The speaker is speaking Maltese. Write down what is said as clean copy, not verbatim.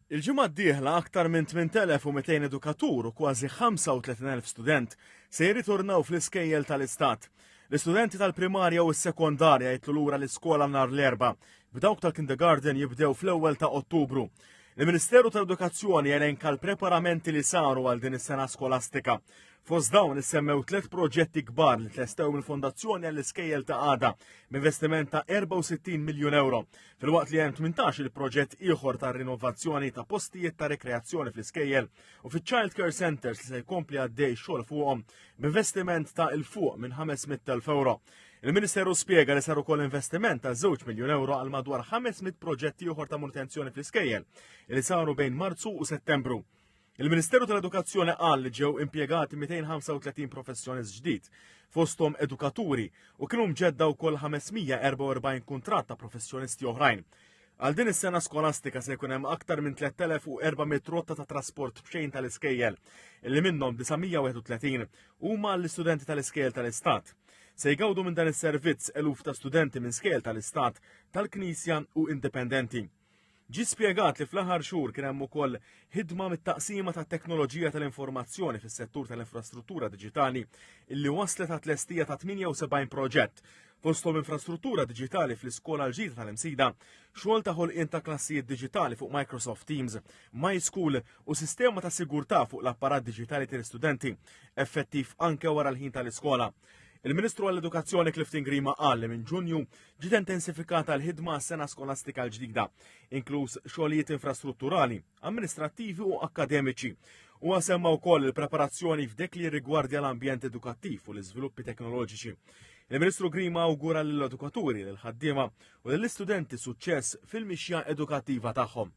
Il-ġimgħa d-dieħla aktar minn 8,200 edukatur u kważi 35,000 student se jirritornaw fl-iskejjel tal-istat. L-istudenti tal-primarja u s-sekondarja jitlu lura l-iskola nhar l-Erbgħa, b'dawk tal-kindergarten jibdew fl-ewwel ta' Ottubru. Il-Ministeru tal-Edukazzjoni elenka l-preparamenti li saru għal din is-sena skolastika. Fost dawn issemmew tliet proġetti kbar li tlestew mill-Fondazzjoni għall-Iskejjel ta' Għada b'investiment ta' 64 miljun euro, filwaqt li hemm 18 il-proġett ieħor ta' rinnovazzjoni ta' postijiet ta' rekreazzjoni fl-iskejjel u fiċ-child care centers li se jkompli għaddej xogħol fuqhom b'investiment ta' il fuq minn 500,000 euro. Il-Ministeru spjega li sar ukoll investiment ta' 2 miljun euro għal madwar 500 proġett ieħor ta' manutenzjoni fl-iskejjel li saru bejn Marzu u Settembru. Il-Ministeru tal-Edukazzjoni qal li ġew impjegati 235 professjonist ġdid, fosthom edukaturi, u kienu mġedda wkoll 544 kuntratt ta' professjonisti oħrajn. Għal din is-sena skolastika se jkun hemm aktar minn 3400 rotta ta' trasport b'xejn tal-iskejjel, li minnhom 931 huma għall-istudenti tal-iskejjel tal-Istat. Se jgawdu minn dan is-servizz eluf ta' studenti minn skejjel tal-Istat, tal-Knisja u indipendenti. Ġie spjegat li fl-aħħar xhur kien hemm ukoll ħidma mit-taqsima tat-teknoloġija tal-informazzjoni fis-settur tal-infrastruttura diġitali illi waslet għat-tlestija ta' 78 proġett fosthom infrastruttura diġitali fl-iskola l-ġdida tal-Imsida, xogħol ta' ħolqien ta' klassijiet diġitali fuq Microsoft Teams, My School u sistema ta' sigurtà fuq l-apparat diġitali tal-istudenti, effettiv anke wara l-ħin tal-iskola. Il-Ministru għall-Edukazzjoni Clifton Grima qal li minn Ġunju ġiet intensifikata l-ħidma għas-sena skolastika l-ġdida, inkluż xogħlijiet infrastrutturali, amministrattivi u akkademiċi. Huwa semma wkoll il-preparazzjoni f'dek li jirrigwardja l-ambjent edukattiv u l-iżviluppi teknoloġiċi. Il-Ministru Grima awgura lill-edukaturi, lill-ħaddiema u lill-istudenti suċċess fil-mixja edukattiva tagħhom.